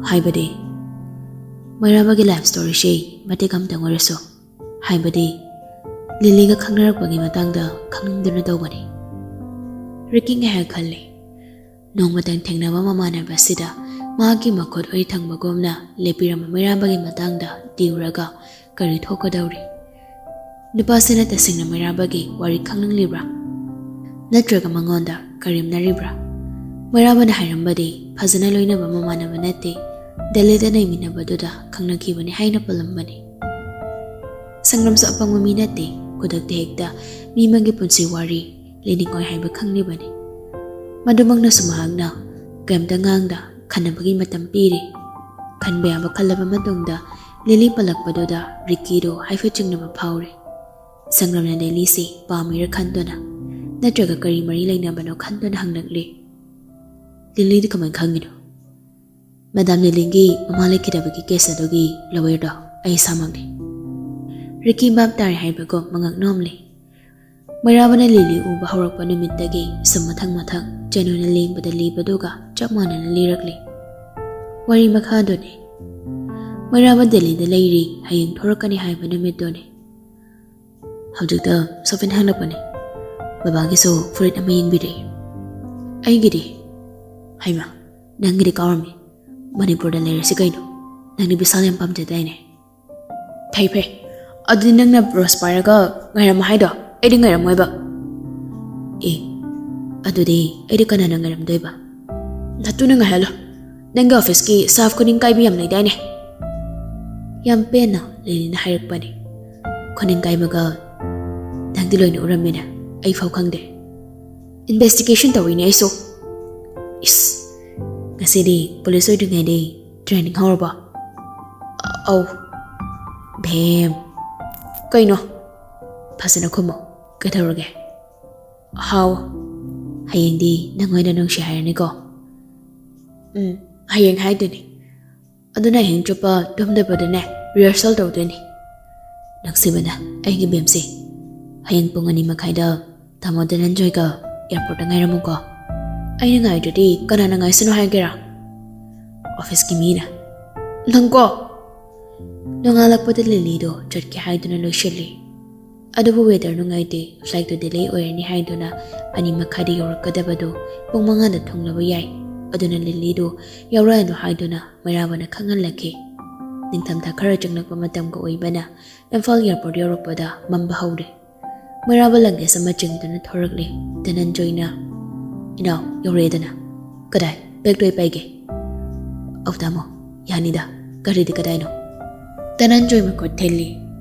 ꯍꯥꯏꯕꯗꯤ, ꯃꯩꯔꯥꯕꯒꯤ ꯂꯥꯏꯐ ꯁ꯭ꯇꯣꯔꯤꯁꯦ ꯃꯇꯦꯛ ꯑꯃꯇꯪ ꯑꯣꯏꯔꯁꯨ, ꯍꯥꯏꯕꯗꯤ, ꯂꯤꯂꯤꯒ ꯈꯪꯅꯔꯛꯄꯒꯤ ꯃꯇꯥꯡꯗ ꯈꯪꯅꯤꯡꯗꯨꯅ ꯇꯧꯕꯅꯤ꯫" ꯔꯤꯀꯤ ꯉꯥꯏꯍꯥꯛ ꯈꯜꯂꯦ꯫ ꯅꯣꯡꯃꯇꯪ ꯊꯦꯡꯅꯕ ꯃꯃꯥꯟꯅꯕ ꯑꯁꯤꯗ ꯃꯍꯥꯛꯀꯤ ꯃꯈꯨꯠ ꯑꯣꯏ ꯊꯪꯕꯒꯨꯝꯅ ꯂꯦꯞꯄꯤꯔꯝꯕ ꯃꯩꯔꯥꯕꯒꯤ ꯃꯇꯥꯡꯗ ꯇꯤꯎꯔꯒ ꯀꯔꯤ ꯊꯣꯛꯀꯗꯧꯔꯤ? ꯅꯨꯄꯥꯁꯤꯅ ꯇꯁꯦꯡꯅ ꯃꯩꯔꯥꯕꯒꯤ ꯋꯥꯔꯤ ꯈꯪꯅꯤꯡꯂꯤꯕ꯭ꯔꯥ? ꯅꯠꯇ꯭ꯔꯒ ꯃꯉꯣꯟꯗ ꯀꯔꯦꯝꯅꯔꯤꯕ꯭ꯔꯥ? ꯃꯩꯔꯥꯕꯅ ꯍꯥꯏꯔꯝꯕꯗꯤ ꯐꯖꯅ ꯂꯣꯏꯅꯕ ꯃꯃꯥꯟꯅꯕ ꯅꯠꯇꯦ, ꯗꯦꯜꯂꯤꯗ ꯂꯩꯃꯤꯟꯅꯕꯗꯨꯗ ꯈꯪꯅꯈꯤꯕꯅꯤ ꯍꯥꯏꯅ ꯄꯜꯂꯝꯕꯅꯤ꯫ ꯁꯪꯒ꯭ꯔꯥꯝꯁꯨ ꯑꯄꯪꯕ ꯃꯤ ꯅꯠꯇꯦ, ꯈꯨꯗꯛꯇ ꯍꯦꯛꯇ ꯃꯤ ꯑꯃꯒꯤ ꯄꯨꯟꯁꯤ ꯋꯥꯔꯤ ꯂꯤꯅꯤꯡꯉꯣꯏ ꯍꯥꯏꯕ ꯈꯪꯂꯤꯕꯅꯤ꯫ ꯃꯗꯨꯃꯛꯅꯁꯨ ꯃꯍꯥꯛꯅ ꯀꯔꯤꯝꯇ ꯉꯥꯡꯗ ꯈꯟꯅꯕꯒꯤ ꯃꯇꯝ ꯄꯤꯔꯤ꯫ ꯈꯟꯕ ꯌꯥꯕ ꯈꯜꯂꯕ ꯃꯇꯨꯡꯗ ꯂꯤꯂꯤ ꯄꯜꯂꯛꯄꯗꯨꯗ ꯔꯤꯀꯤꯗꯣ ꯍꯥꯏꯐꯦꯠ ꯆꯤꯡꯅꯕ ꯐꯥꯎꯔꯦ꯫ ꯁꯪꯒ꯭ꯔꯥꯝꯅ ꯂꯤꯂꯤꯁꯤ ꯄꯥꯝꯃꯤꯔ ꯈꯟꯗꯨꯅ, ꯅꯠꯇ꯭ꯔꯒ ꯀꯔꯤ ꯃꯔꯤ ꯂꯩꯅꯕꯅꯣ ꯈꯟꯗꯨꯅ ꯍꯪꯂꯛꯂꯤ꯫ "ꯂꯤꯂꯤꯗꯤ ꯀꯃꯥꯏꯅ ꯈꯪꯉꯤꯅꯣ?" "ꯃꯦꯗꯥꯝ ꯂꯤꯂꯤꯒꯤ ꯃꯃꯥ ꯂꯩꯈꯤꯗꯕꯒꯤ ꯀꯦꯁ ꯑꯗꯨꯒꯤ ꯂꯣꯌꯔꯗꯣ ꯑꯩ ꯏꯁꯥꯃꯛꯅꯤ꯫" ꯔꯤꯀꯤ ꯚꯥꯞ ꯇꯥꯔꯦ ꯍꯥꯏꯕꯒꯨꯝ ꯃꯉꯛ ꯅꯣꯝꯂꯤ꯫ ꯃꯩꯔꯥꯕꯅ ꯂꯤꯂꯤ ꯎꯕ ꯍꯧꯔꯛꯄ ꯅꯨꯃꯤꯠꯇꯒꯤ ꯁꯨꯝ ꯃꯊꯪ ꯃꯊꯪ ꯆꯦꯅꯨꯅ ꯂꯦꯡꯕꯗ ꯂꯤꯕꯗꯨꯒ ꯆꯞ ꯃꯥꯟꯅꯅ ꯂꯤꯔꯛꯂꯤ꯫ ꯋꯥꯔꯤ ꯃꯈꯥꯗꯨꯅꯤ꯫ ꯃꯩꯔꯥꯕ ꯗꯦꯜꯂꯤꯗ ꯂꯩꯔꯤ, ꯍꯌꯦꯡ ꯊꯣꯔꯛꯀꯅꯤ ꯍꯥꯏꯕ ꯅꯨꯃꯤꯠꯇꯨꯅꯤ꯫ ꯍꯧꯖꯤꯛꯇ ꯁꯣꯐꯤꯟ ꯍꯜꯂꯛꯄꯅꯤ꯫ ꯕꯕꯥꯒꯤꯁꯨ ꯐꯨꯔꯤꯠ ꯑꯃ ꯌꯦꯡꯕꯤꯔꯛꯏ꯫ ꯑꯩꯒꯤꯗꯤ? ꯍꯩꯃꯥ, ꯅꯪꯒꯤꯗꯤ ꯀꯥꯎꯔꯝꯃꯤ꯫ ꯃꯅꯤꯄꯨꯔꯗ ꯂꯩꯔꯁꯤ ꯀꯩꯅꯣ? ꯅꯪꯗꯤ ꯕꯤꯁꯥꯜ ꯌꯥꯝ ꯄꯥꯝꯖꯗꯥꯏꯅꯦ? ꯐꯩ ꯐꯩ꯫ ꯑꯗꯨꯗꯤ ꯅꯪꯅ ꯕ꯭ꯔꯁ ꯄꯥꯏꯔꯒ ꯉꯥꯏꯔꯝꯃꯣ ꯍꯥꯏꯗꯣ ꯑꯩꯗꯤ ꯉꯥꯏꯔꯝꯃꯣꯏꯕ꯫ ꯑꯦ, ꯑꯗꯨꯗꯤ ꯑꯩꯗꯤ ꯀꯅꯥꯅ ꯉꯥꯏꯔꯝꯗꯣꯏꯕ? ꯅꯇꯨꯅ ꯉꯥꯏꯍꯜꯂꯣ꯫ ꯅꯪꯒꯤ ꯑꯣꯐꯤꯁꯀꯤ ꯁꯥꯐ ꯈꯨꯅꯤꯡ ꯀꯥꯏꯕꯤ ꯌꯥꯝ ꯂꯩꯗꯥꯏꯅꯦ?" ꯌꯥꯝ ꯄꯦꯟꯅ ꯂꯤꯂꯤꯅ ꯍꯥꯏꯔꯛꯄꯅꯤ꯫ "ꯈꯨꯅꯤꯡ ꯀꯥꯏꯕꯒ ꯅꯪꯗꯤ ꯂꯣꯏꯅ ꯎꯔꯝꯃꯤꯅꯦ, ꯑꯩ ꯐꯥꯎ ꯈꯪꯗꯦ꯫ ꯏꯟꯚꯦꯁꯇꯤꯒꯦꯁꯟ ꯇꯧꯔꯤꯅꯦ ꯑꯩꯁꯨ꯫" "ꯏꯁ, ꯉꯁꯤꯗꯤ ꯄꯨꯂꯤꯁ ꯑꯣꯏꯗ꯭ꯔꯤꯉꯩꯗꯤ ꯇ꯭ꯔꯦꯅꯤꯡ ꯍꯧꯔꯕꯣ?" "ꯑꯧ꯫" "ꯚꯦꯝ꯫" "ꯀꯩꯅꯣ?" "ꯐꯖꯅ ꯈꯨꯝꯃꯣ, ꯀꯩꯗꯧꯔꯒꯦ?" "ꯍꯥꯎ, ꯍꯌꯦꯡꯗꯤ ꯅꯪ ꯑꯣꯏꯅ ꯅꯨꯡꯁꯤ ꯍꯥꯏꯔꯅꯤꯀꯣ?" "ꯎꯝ, ꯍꯌꯦꯡ ꯍꯥꯏꯗꯣꯏꯅꯤ꯫ ꯑꯗꯨꯅ ꯑꯍꯤꯡ ꯆꯨꯞꯄ ꯇꯨꯝꯗꯕꯗꯅꯦ ꯔꯤꯍꯔꯁꯦꯜ ꯇꯧꯗꯣꯏꯅꯤ꯫" "ꯅꯨꯡꯁꯤꯕꯅ ꯑꯩꯒꯤ ꯕꯦꯝꯁꯤ, ꯍꯌꯦꯡ ꯄꯨꯡ ꯑꯅꯤ ꯃꯈꯥꯏꯗ ꯇꯥꯃꯣ ꯙꯅꯟꯖꯣꯏꯒ ꯑꯦꯌꯥꯔꯄꯣꯔꯠꯇ ꯉꯥꯏꯔꯝꯃꯨꯀꯣ꯫ ꯑꯩꯅ ꯉꯥꯏꯗ꯭ꯔꯗꯤ ꯀꯅꯥꯅ ꯉꯥꯏꯁꯅꯨ ꯍꯥꯏꯒꯦꯔꯥ? ꯑꯣꯐꯤꯁꯀꯤ ꯃꯤꯅ꯫" "ꯅꯪꯀꯣ!" ꯅꯣꯡꯉꯥꯜꯂꯛꯄꯗ ꯂꯤꯂꯤꯗꯣ ꯆꯠꯀꯦ ꯍꯥꯏꯗꯨꯅ ꯂꯣꯏꯁꯤꯜꯂꯤ꯫ ꯑꯗꯨꯕꯨ ꯋꯦꯗꯔ ꯅꯨꯡꯉꯥꯏꯇꯦ, ꯐ꯭ꯂꯥꯏꯠꯇꯨ ꯗꯤꯂꯦ ꯑꯣꯏꯔꯅꯤ ꯍꯥꯏꯗꯨꯅ ꯑꯅꯤ ꯃꯈꯥꯏꯗ ꯌꯧꯔꯛꯀꯗꯕꯗꯨ ꯄꯨꯡ ꯃꯉꯥꯗ ꯊꯨꯡꯂꯕ ꯌꯥꯏ꯫ ꯑꯗꯨꯅ ꯂꯤꯂꯤꯗꯨ ꯌꯥꯎꯔꯛꯑꯅꯨ ꯍꯥꯏꯗꯨꯅ ꯃꯩꯔꯥꯕꯅ ꯈꯪꯍꯜꯂꯛꯈꯤ꯫ ꯅꯤꯡꯊꯝꯊꯥ ꯈꯔ ꯆꯪꯂꯛꯄ ꯃꯇꯝꯒ ꯑꯣꯏꯕꯅ ꯏꯝꯐꯥꯜ ꯑꯦꯌꯥꯔꯄꯣꯔꯠ ꯌꯧꯔꯛꯄꯗ ꯃꯝꯕ ꯍꯧꯔꯦ꯫ ꯃꯩꯔꯥꯕ ꯂꯪꯒꯦꯖ ꯑꯃ ꯆꯤꯡꯗꯨꯅ ꯊꯣꯔꯛꯂꯦ꯫ ꯙꯅꯟꯖꯣꯏꯅ, "ꯏꯅꯥꯎ, ꯌꯧꯔꯛꯑꯦꯗꯅ꯫ ꯀꯗꯥꯏ? ꯕꯦꯒꯇꯣ ꯑꯩ ꯄꯥꯏꯒꯦ꯫" "ꯑꯧ ꯇꯥꯃꯣ, ꯌꯥꯅꯤꯗ꯫ ꯒꯥꯔꯤꯗꯤ ꯀꯗꯥꯏꯅꯣ?" ꯙꯅꯟꯖꯣꯏ ꯃꯈꯨꯠ ꯊꯤꯜꯂꯤ꯫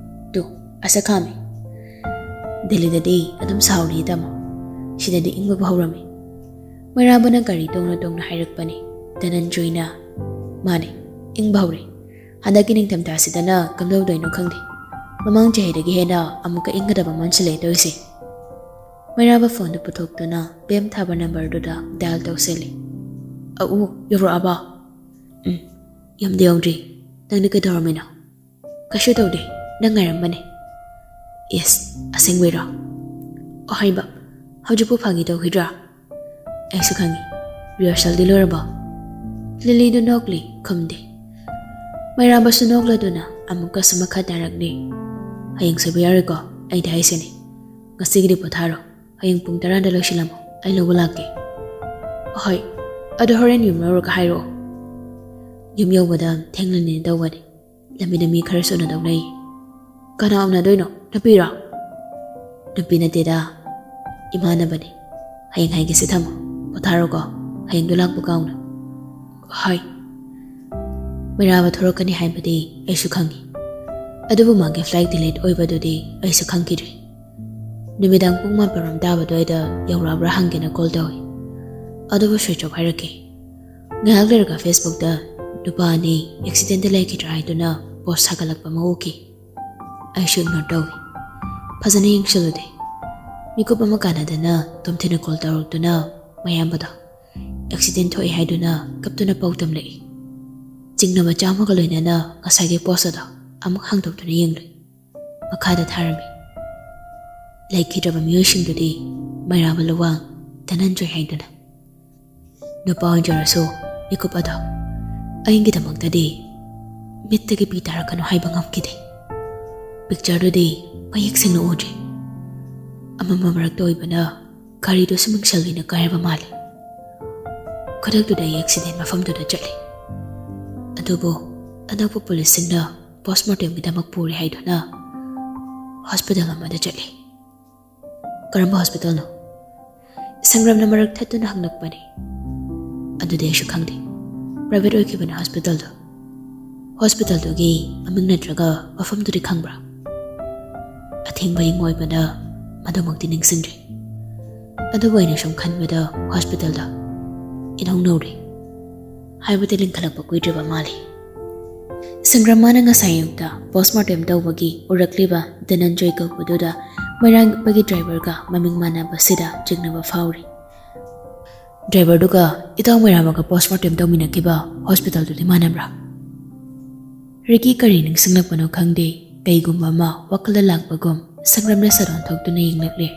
"ꯇꯨ, ꯑꯁ ꯈꯥꯝꯃꯤ꯫ ꯗꯦꯜꯂꯤꯗꯗꯤ ꯑꯗꯨꯝ ꯁꯥꯎꯔꯤ ꯇꯥꯃꯣ꯫ ꯁꯤꯗꯗꯤ ꯏꯪꯕꯕꯨ ꯍꯧꯔꯝꯃꯤ꯫" ꯃꯩꯔꯥꯕꯅ ꯒꯥꯔꯤ ꯇꯣꯡꯅ ꯇꯣꯡꯅ ꯍꯥꯏꯔꯛꯄꯅꯤ꯫ ꯙꯅꯟꯖꯣꯏꯅ, "ꯃꯥꯅꯦ, ꯏꯪꯕ ꯍꯧꯔꯦ꯫ ꯍꯟꯗꯛꯀꯤ ꯅꯤꯡꯊꯝꯊꯥꯁꯤꯗꯅ ꯀꯝꯗꯧꯗꯣꯏꯅꯣ ꯈꯪꯗꯦ꯫ ꯃꯃꯥꯡ ꯆꯍꯤꯗꯒꯤ ꯍꯦꯟꯅ ꯑꯃꯨꯛꯀ ꯏꯪꯒꯗꯕ ꯃꯥꯟꯁꯤꯜꯂꯛꯑꯦ ꯇꯧꯔꯤꯁꯦ꯫" ꯃꯩꯔꯥꯕ ꯐꯣꯟꯗꯨ ꯄꯨꯊꯣꯛꯇꯨꯅ ꯕꯦꯝ ꯊꯥꯕ ꯅꯝꯕꯔꯗꯨꯗ ꯗꯥꯏꯜ ꯇꯧꯁꯤꯜꯂꯤ꯫ "ꯑꯎ, ꯌꯧꯔꯛꯑꯕ?" "ꯎꯝ, ꯌꯨꯝꯗ ꯌꯧꯗ꯭ꯔꯤ꯫ ꯅꯪꯗꯤ ꯀꯩꯗꯧꯔꯝꯃꯤꯅꯣ?" "ꯀꯩꯁꯨ ꯇꯧꯗꯦ, ꯅꯪ ꯉꯥꯏꯔꯝꯕꯅꯦ꯫" "ꯏꯁ, ꯑꯁꯦꯡꯕꯩꯔꯣ? ꯑꯣ ꯍꯩꯕ, ꯍꯧꯖꯤꯛꯄꯨ ꯐꯥꯒꯤ ꯇꯧꯈꯤꯗ꯭ꯔꯥ? ꯑꯩꯁꯨ ꯈꯪꯉꯤ꯫ ꯔꯤꯍꯔꯁꯦꯜꯗꯤ ꯂꯣꯏꯔꯕꯣ?" ꯂꯤꯂꯤꯗꯨ ꯅꯣꯛꯂꯤ, ꯈꯨꯝꯗꯦ꯫ ꯃꯩꯔꯥꯕꯁꯨ ꯅꯣꯛꯂꯗꯨꯅ ꯑꯃꯨꯛꯀꯁꯨ ꯃꯈꯥ ꯇꯥꯔꯛꯂꯤ꯫ "ꯍꯌꯦꯡ ꯁꯣꯏꯕ ꯌꯥꯔꯣꯏꯀꯣ, ꯑꯩꯗꯤ ꯍꯥꯏꯁꯤꯅꯤ꯫ ꯉꯁꯤꯒꯤꯗꯤ ꯄꯣꯊꯥꯔꯣ, ꯍꯌꯦꯡ ꯄꯨꯡ ꯇꯔꯥꯗ ꯂꯣꯏꯁꯤꯜꯂꯝꯃꯣ, ꯑꯩ ꯂꯧꯕ ꯂꯥꯛꯀꯦ꯫" "ꯍꯣꯏ, ꯑꯗꯣ ꯍꯣꯔꯦꯟ ꯌꯨꯝ ꯌꯧꯔꯒ ꯍꯥꯏꯔꯛꯑꯣ꯫" ꯌꯨꯝ ꯌꯧꯕꯗ ꯊꯦꯡꯂꯅꯤꯅ ꯇꯧꯕꯅꯤ꯫ ꯂꯝꯕꯤꯗ ꯃꯤ ꯈꯔ ꯁꯨꯅꯗꯧ ꯂꯩ꯫ "ꯀꯅꯥ ꯎꯅꯗꯣꯏꯅꯣ? ꯅꯨꯄꯤꯔꯣ?" "ꯅꯨꯄꯤ ꯅꯠꯇꯦꯗ, ꯏꯃꯥꯟꯅꯕꯅꯤ꯫ ꯍꯌꯦꯡ ꯍꯥꯏꯒꯦꯁꯦ, ꯊꯝꯃꯣ꯫ ꯄꯣꯊꯥꯔꯣꯀꯣ, ꯍꯌꯦꯡꯗꯣ ꯂꯥꯛꯄ ꯀꯥꯎꯅ꯫" ꯍꯥꯏ꯫ ꯃꯩꯔꯥꯕ ꯊꯣꯔꯛꯀꯅꯤ ꯍꯥꯏꯕꯗꯤ ꯑꯩꯁꯨ ꯈꯪꯉꯤ, ꯑꯗꯨꯕꯨ ꯃꯥꯒꯤ flight delayed ꯑꯣꯏꯕꯗꯨꯗꯤ ꯑꯩꯁꯨ ꯈꯪꯈꯤꯗ꯭ꯔꯦ꯫ ꯅꯨꯃꯤꯗꯥꯡ ꯄꯨꯡ ꯃꯥꯄꯜ ꯔꯣꯝ ꯇꯥꯕ ꯑꯗꯨꯋꯥꯏꯗ ꯌꯧꯔꯛꯑꯕ꯭ꯔꯥ ꯍꯪꯒꯦꯅ call ꯇꯧꯏ, ꯑꯗꯨꯕꯨ switch off ꯍꯥꯏꯔꯛꯈꯤ꯫ ꯉꯥꯏꯍꯥꯛ ꯂꯩꯔꯒ Facebookꯇ ꯅꯨꯄꯥ ꯑꯅꯤ accidentꯇ ꯂꯩꯈꯤꯗ꯭ꯔꯥ ꯍꯥꯏꯗꯨꯅ post ꯊꯥꯒꯠꯂꯛꯄ ꯑꯃ ꯎꯈꯤ꯫ ꯑꯩꯁꯨ ignore ꯇꯧꯏ꯫ ꯐꯖꯅ ꯌꯦꯡꯁꯤꯜꯂꯨꯗꯦ꯫ ꯃꯤꯀꯨꯞ ꯑꯃ ꯀꯥꯟꯅꯗꯅ ꯇꯣꯝꯊꯤꯅ call ꯇꯧꯔꯛꯇꯨꯅ ꯃꯌꯥꯝꯕꯗꯣ accident ꯊꯣꯛꯑꯦ ꯍꯥꯏꯗꯨꯅ ꯀꯞꯇꯨꯅ ꯄꯥꯎ ꯇꯝꯂꯛꯏ꯫ ꯆꯤꯡꯅꯕ ꯆꯥꯝꯃꯒ ꯂꯣꯏꯅꯅ ꯉꯁꯥꯏꯒꯤ post ꯑꯗꯣ ꯑꯃꯨꯛ ꯍꯥꯡꯗꯣꯛꯇꯨꯅ ꯌꯦꯡꯂꯨꯏ꯫ ꯃꯈꯥꯗ ꯊꯥꯔꯝꯃꯤ, "ꯂꯩꯈꯤꯗ꯭ꯔꯕ ꯃꯤꯑꯣꯏꯁꯤꯡꯗꯨꯗꯤ ꯃꯩꯔꯥꯕ ꯂꯨꯋꯥꯡ, ꯙꯅꯟꯖꯣꯏ ꯍꯥꯏꯗꯨꯅ"꯫ ꯅꯨꯄꯥ ꯑꯣꯏꯖꯔꯁꯨ ꯃꯤꯀꯨꯞ ꯑꯗꯣ ꯑꯩꯒꯤꯗꯃꯛꯇꯗꯤ ꯃꯤꯠꯇꯒꯤ ꯄꯤ ꯇꯥꯔꯛꯀꯅꯨ ꯍꯥꯏꯕ ꯉꯝꯈꯤꯗꯦ꯫ Pictureꯗꯨꯗꯤ ꯃꯌꯦꯛ ꯁꯦꯡꯅ ꯎꯗ꯭ꯔꯦ꯫ ꯑꯃꯝꯕ ꯃꯔꯛꯇ ꯑꯣꯏꯕꯅ ꯒꯥꯔꯤꯗꯨꯁꯨ ꯃꯤꯡꯁꯦꯜ ꯑꯣꯏꯅ ꯀꯥꯏꯔꯕ ꯃꯥꯜꯂꯤ꯫ ꯈꯨꯗꯛꯇꯨꯗ ꯑꯩ accident ꯃꯐꯝꯗꯨꯗ ꯆꯠꯂꯤ꯫ ꯑꯗꯨꯕꯨ ꯑꯅꯛꯄ policeꯁꯤꯡꯅ postmortemꯒꯤꯗꯃꯛ ꯄꯨꯔꯦ ꯍꯥꯏꯗꯨꯅ hospital ꯑꯃꯗ ꯆꯠꯂꯤ꯫ "ꯀꯔꯝꯕ hospitalꯅꯣ?" ꯁꯪꯒ꯭ꯔꯥꯝꯅ ꯃꯔꯛ ꯊꯠꯇꯨꯅ ꯍꯪꯂꯛꯄꯅꯤ꯫ "ꯑꯗꯨꯗꯤ ꯑꯩꯁꯨ ꯈꯪꯗꯦ꯫ Private ꯑꯣꯏꯈꯤꯕꯅꯤ hospitalꯗꯣ꯫ Hospitalꯗꯨꯒꯤ ꯃꯃꯤꯡ ꯅꯠꯇ꯭ꯔꯒ ꯃꯐꯝꯗꯨꯗꯤ ꯈꯪꯕ꯭ꯔꯥ?" ꯑꯊꯦꯡꯕ ꯑꯌꯤꯡ ꯑꯣꯏꯕꯅ ꯃꯗꯨꯃꯛꯇꯤ ꯅꯤꯡꯁꯤꯡꯗ꯭ꯔꯦ꯫ ꯑꯗꯨꯕꯨ ꯑꯩꯅ ꯁꯨꯝ ꯈꯟꯕꯗ hospitalꯗꯣ ꯏꯅꯧ ꯅꯧꯔꯤ꯫ ꯍꯥꯏꯕꯗꯤ ꯂꯤꯡꯈꯠꯂꯛꯄ ꯀꯨꯏꯗ꯭ꯔꯤꯕ ꯃꯥꯜꯂꯤ꯫ ꯁꯪꯒ꯭ꯔꯥꯝ ꯃꯥꯅ ꯉꯁꯥꯏ ꯑꯌꯨꯛꯇ postmortem ꯇꯧꯕꯒꯤ ꯎꯔꯛꯂꯤꯕ ꯙꯅꯟꯖꯣꯏ ꯀꯧꯕꯗꯨꯗ ꯃꯩꯔꯥꯕꯒꯤ driverꯒ ꯃꯃꯤꯡ ꯃꯥꯟꯅꯕꯁꯤꯗ ꯆꯤꯡꯅꯕ ꯐꯥꯎꯔꯤ꯫ "Driverꯗꯨꯒ ꯏꯇꯥꯎ ꯃꯩꯔꯥꯕꯒ postmortem ꯇꯧꯃꯤꯟꯅꯈꯤꯕ hospitalꯗꯨꯗꯤ ꯃꯥꯟꯅꯕ꯭ꯔꯥ?" ꯔꯤꯀꯤ ꯀꯔꯤ ꯅꯤꯡꯁꯤꯡꯂꯛꯄꯅꯣ ꯈꯪꯗꯦ, ꯀꯩꯒꯨꯝꯕ ꯑꯃ ꯋꯥꯈꯜꯗ ꯂꯥꯛꯄꯒꯨꯝ ꯁꯪꯒ꯭ꯔꯥꯝꯅ ꯁꯥꯗꯣꯟ ꯊꯣꯛꯇꯨꯅ ꯌꯦꯡꯂꯛꯂꯦ꯫